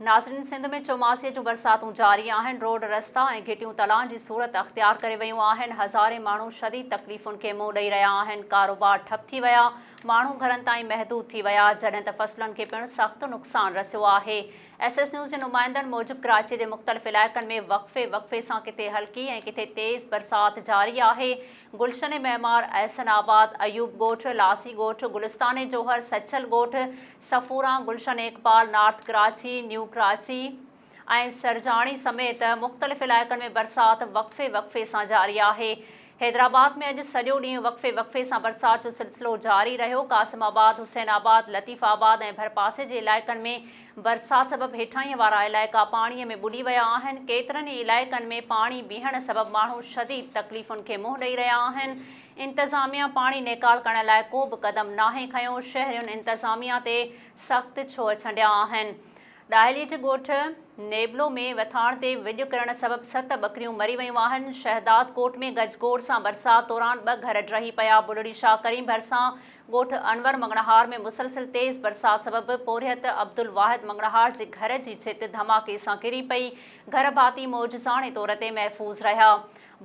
ناظرين سنڌ ۾ چوماسي جون برساتون جاري آهن، روڊ رستا ۽ گهٽيون تلان جي صورت اختيار ڪري ويون آهن، هزارين ماڻهو شديد تڪليفن کي منهن ڏئي رهيا آهن، ڪاروبار ٺپ ٿي ويا، ماڻهو گهرن تائين محدود ٿي ويا، جڏهن ته فصلن کي پڻ سخت نقصان رسيو آهي. ايس ايس نيوز جي نمائندن موجب ڪراچي جي مختلف علائقن ۾ وقفي وقفي سان ڪٿي هلڪي ۽ ڪٿي تيز برسات جاري آهي، گلشن معمار، احسن آباد، ايوب ڳوٺ، لاسي ڳوٺ، گلستان جوهر، سچل ڳوٺ، صفوران، گلشن اقبال، نارٿ ڪراچي، نيو ڪراچي ۽ سرجاڻي سميت مختلف علائقن ۾ برسات وقفي وقفي سان جاري آهي. حيدرآباد ۾ اڄ سڄو ڏينهن وقفي وقفي سان برسات جو سلسلو جاري رهيو. قاسم آباد، حسين آباد، لطيف آباد ۽ ڀرپاسي جي علائقن ۾ برسات سبب هيٺاهينء وارا علائقا پاڻي ۾ ٻڏي ويا آهن، ڪيترن ئي علائقن ۾ پاڻي بيهڻ سبب ماڻهو شديد تڪليفن کي منهن ڏئي رهيا آهن، انتظاميا پاڻي نيڪال ڪرڻ لاء ڪو به قدم ناهي کنيو، شهرين انتظاميا تي سخت ڇوهه ڇنڊيا آهن. ڏاهلي جي ڳوٺ نيبلو ۾ وٿاڻ تي وڄ ڪرڻ سبب ست ٻڪريون مري ويون آهن، شهدادڪوٽ ۾ گجگوڙ سان برسات دوران ٻه گهر ڊهي پيا، بلڙي شاهه ڪريم ڀرسان ڳوٺ انور مڱڻهار ۾ مسلسل تيز برسات سبب پورهيت عبدالواحد مڱڻهار جي گهر جي ڇت ڌماڪي سان ڪري پئي، گهر ڀاتي معجزاڻي طور تي محفوظ رهيا.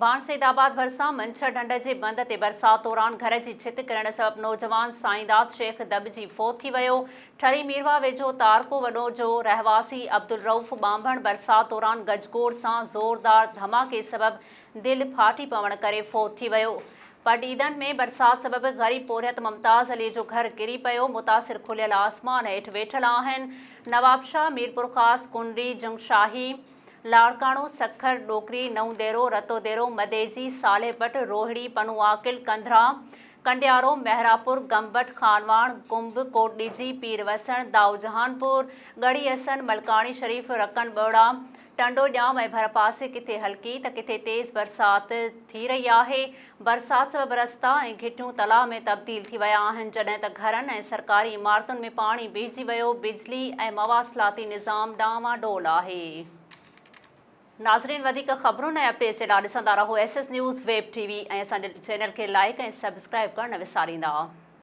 ڀان سيد آباد ڀرسان منڇر ڍنڍ جي بند تي برسات دوران گهر جي ڇت ڪرڻ سبب نوجوان سائينداد شيخ دٻجي فوت ٿي ويو. ٺري ميرواهه ويجهو تارڪو وڏو جو رهواسي عبدالرئوف ٻانڀڻ برسات دوران گجگوڙ سان زوردار ڌماڪي سبب دل ڦاٽي پوڻ ڪري فوت ٿي ويو. پڊعيدن ۾ برسات سبب غريب پورهيت ممتاز علي جو گهر ڪري پيو، متاثر کليل آسمان هيٺ ويٺل آهن، نوابشاهه، ميرپورخاص، ڪنري، جنگشاهي، لاڙڪاڻو، سکر، ڏوڪري، نئون ديرو، رتوديرو، مديجي، صالح پٽ، روهڙي، پنوعاقل، ڪنڌرا، ڪنڊيارو، محرابپور، گمبٽ، خانواهڻ، ڪنب، ڪوٽڏيجي، پير وسڻ، دائو جهانپور، ڳڙهي حسن، ملڪاڻي شريف، رڪن ٻوڙا، ٽنڊو ڄام ۽ ڀرپاسي ڪٿي هلڪي ته ڪٿي تيز برسات ٿي رهي آهي، برسات سبب رستا ۽ گهٽيون تلاء ۾ تبديل ٿي ويا آهن، جڏهن ته گهرن ۽ سرڪاري عمارتن ۾ پاڻي بيهجي ويو، بجلي ۽ مواصلاتي نظام ڊانوان ڊول آهي. ناظرين وڌيڪ خبرن ۽ اپڊيٽس جي لاء ڏسندا رهو S S news web T V ۽ اسان جي چينل کي لائيڪ ۽ سبسڪرائيب ڪرڻ نه وساريندا.